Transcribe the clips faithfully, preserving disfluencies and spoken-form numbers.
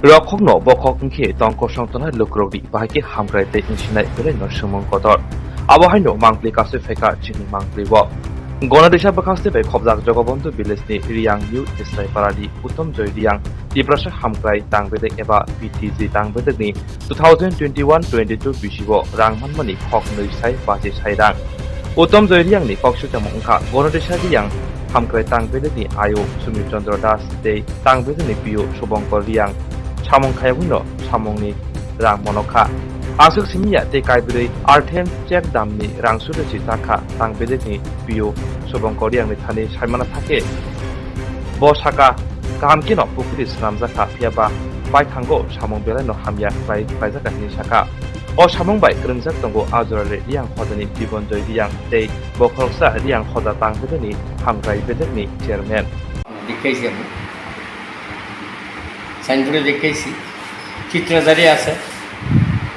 Rokhokno bokhok wngkhe tong kosong tongnai lukurokni bahai khe hamkrai tei wngsinai belaino swngmung kotor. Abo haino mangpli kasui phaikha chini mangpli o. Gonadisa bwkhakste bai khobjak Jogobondhu village ni Riyang New Israiparani Uttom Joy Riyang Tiprasa Hamkrai Tangbedek eba P T G Tangbedekni two thousand twenty-one twenty-two bisingo rang manmani khok nwi sai bachi sai rang. Uttom Joy Riyangni kok sujamo wngkha Gonadisa Riyang Hamkrai Tangbedekni ayo Sumit Chandra Das tei Tangbedekni P O Subhankar Riyang samung khayogwino samungni rang monokha. Aswk simi ya tei kaibrwi Arthem chek damni rang sudosi chakha Tangbedekni P O Subhankar Riyangni thani saimana thangkhe bo saka, kaham kheno pukhuri swnamjakha, phiyaba baithango samung belaino hamya khlai khlaijakha hwnwi sakha. O samung bai kwrwngjak tongo Ajora Riyang hodani Jibon Joy Riyang tei bokhoroksa Riyang hoda Tangbedekni Hamkrai Bedekni chairman. Dikkaisi abo. Signboard-o dikkaisi. Chitra jari ase.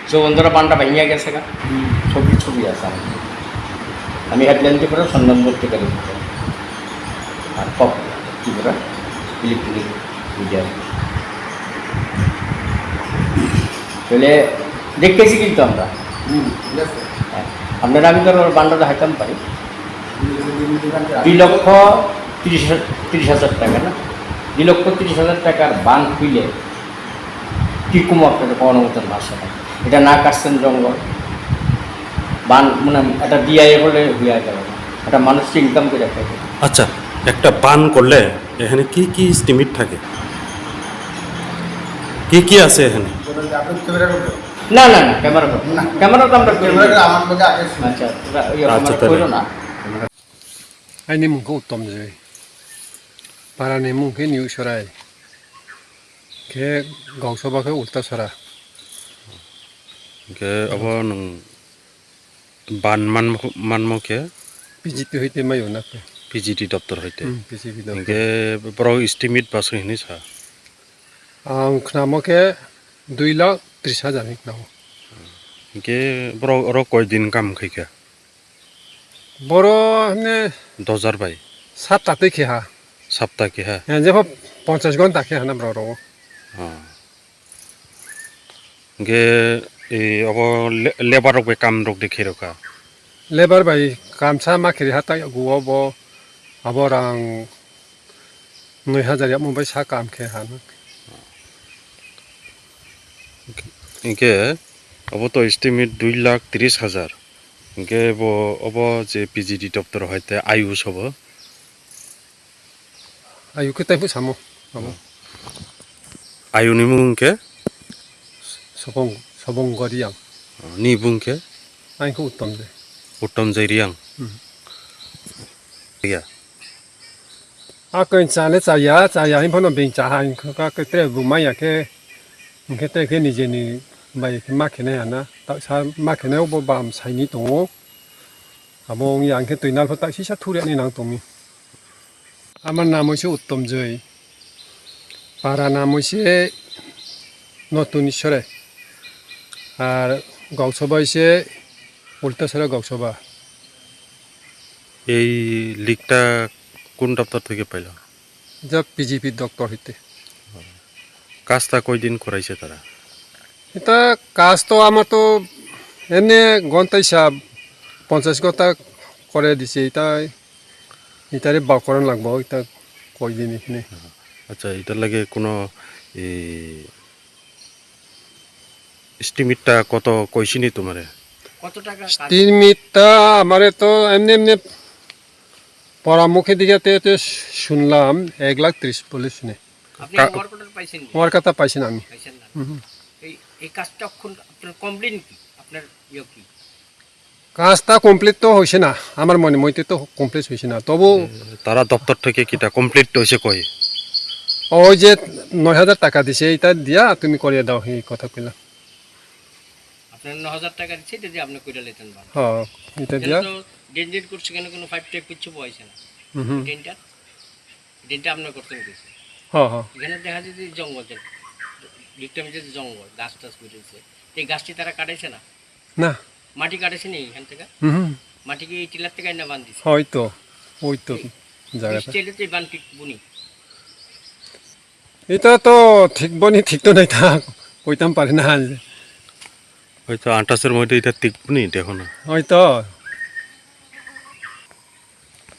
Jogondra banda bhaiya gese ga. Sobi sobi ase. Ami headline-o pura sonnam korte pari. Ar kok Tripura electronic media. Tole dikkaisi kintu amra. Amra ami to banda da hakam pari. Dui lokho tris, tris hajar taka na? Dui lokho tris hajar takar ban khuile ki kumo apne kono moton basa na. Eta na kasten jongol. Ban mane eta D I A bole huya gelo. Eta manush income kore khaibo. আচ্ছা, একটা বান করলে এখানে কি কি এস্টিমেট থাকে? কি কি আছে এখানে? না, না, না, ক্যামেরা করো। না। ক্যামেরা তো আমরা করি। ক্যামেরা আমার মধ্যে আগে ছিল। আচ্ছা, তোরা ওই আচ্ছা, ক্যামেরা তাহলে। করো না। Aini mung khe Uttom Joy. Parani mung khe New Sorai. Khe Gausaba khe Ultasora. Hingke abo nwng ban manmo, manmo khe? P G T hoite mayo na khe. P G T doptor hoite. Hmm, P G T doptor. Hingke borok estimate bwswk hinwi sa? Ang khnamo khe dui lakh tris hajar hinwi khnao. Hingke borok oro koi din kam khai kha? Boro hwnwi Dos hajar bai? Sapta twi khe ha. Sapta khe ha? He, jepho ponchash gonta khe hana borok rogo. Ah. Hingke, e, obo le-, lebar rok bai kam rok de khe rokha? Lebar bai kamsa ma khiri ha tai guo bo abo rang noi hajar ya mumbai sa kam khe ha na. Hingke obo to estimate dui lakh tris hajar. Hingke bo obo je P G T doptor hai te ayus obo. Ayu khe taibo samo abo. Ayuni mung khe? Sobong, Sobong Goriang. Ni bung khe? Ang khe Uttom de. Uttom Jai Riang. Hmm. Ya. A koi chale chaya, chaya hin phano beng cha ha, hin kha khe tre bu maya khe, hin khe tre khe nijeni bai khe ma khe nai ana, ta sa ma khe nai bo bam saini tongo. Abo wngya ang khe twi nal pho ta sisa thurya ni nang tongmi. Amar namo se Uttom Joi. Para namo se Notun Isore. Ar Gausoba se Ultasara Gausoba. এই লিকটা কোন দপ্তর থেকে পাইল? যা পিজিপি দপ্তর হইতে। কাজটা কয়দিন করাইছে তারা? এটা কাজ তো আমার তো এমনি ঘন্টা হিসাব পঞ্চাশ ঘন্টা করে দিছে, এটা, এটারে বার করানো লাগবো, এটা কয়দিন এখানে। আচ্ছা, এটার লাগে কোনো এই এস্টিমেটটা কত কইছিনি তোমারে? কত টাকা কাজ? এস্টিমেটটা আমারে তো এমনি এমনি পরা মুখে দিকে তে, তে শুনলাম এক লাখ ত্রিশ বলে শুনে। আপনি কা- ওয়ার্ক অর্ডার পাইছেন নি? ওয়ার্ক অর্ডার পাইছি না আমি। পাইছেন না? হুম, হুম। এই, এই কাজটা এখন আপনার কমপ্লেন কি? আপনার ইয়ে কি? কাজটা কমপ্লিট তো হইছে না, আমার মনে মতে তো কমপ্লিট হইছে না। তবু এ, তারা দপ্তর থেকে কিটা কমপ্লিট হইছে কই? ওই যে নয় হাজার টাকা দিছে, এটা দিয়া তুমি করিয়ে দাও, এই কথা কইলাম। আপনার ন হাজার টাকা দিছে, এটা দিয়ে আপনি কইরা লেতেন বান। হ্যাঁ, এটা এখানে দিয়া। তো ড্রেন ড্রেন করছে, কেন কোনো পাইপ টাইপ কিচ্ছু বইছে না। হুম, হুম। ড্রেনটা, ড্রেনটা আপনার করতে গেছে। হ্যাঁ, হ্যাঁ। এখানে দেখা যায় যে জঙ্গল, যে ভিক্টিম যে জঙ্গল, গাছ টাছ উঠেছে, এই গাছটি তারা কাটাইছে না। না। মাটি কাটাইছে নি এখান থেকে? হুম, হুম। মাটি কি এই টিলার থেকে না বান দিছে? হয়তো, ওই তো এই জায়গাটা। স্টাইলে তো এই বান ঠিক বুনি। Ita to thik boni thik to nai thak. Koitam pari na han. Hoito antasor moite ita thik boni dekho na. Hoito.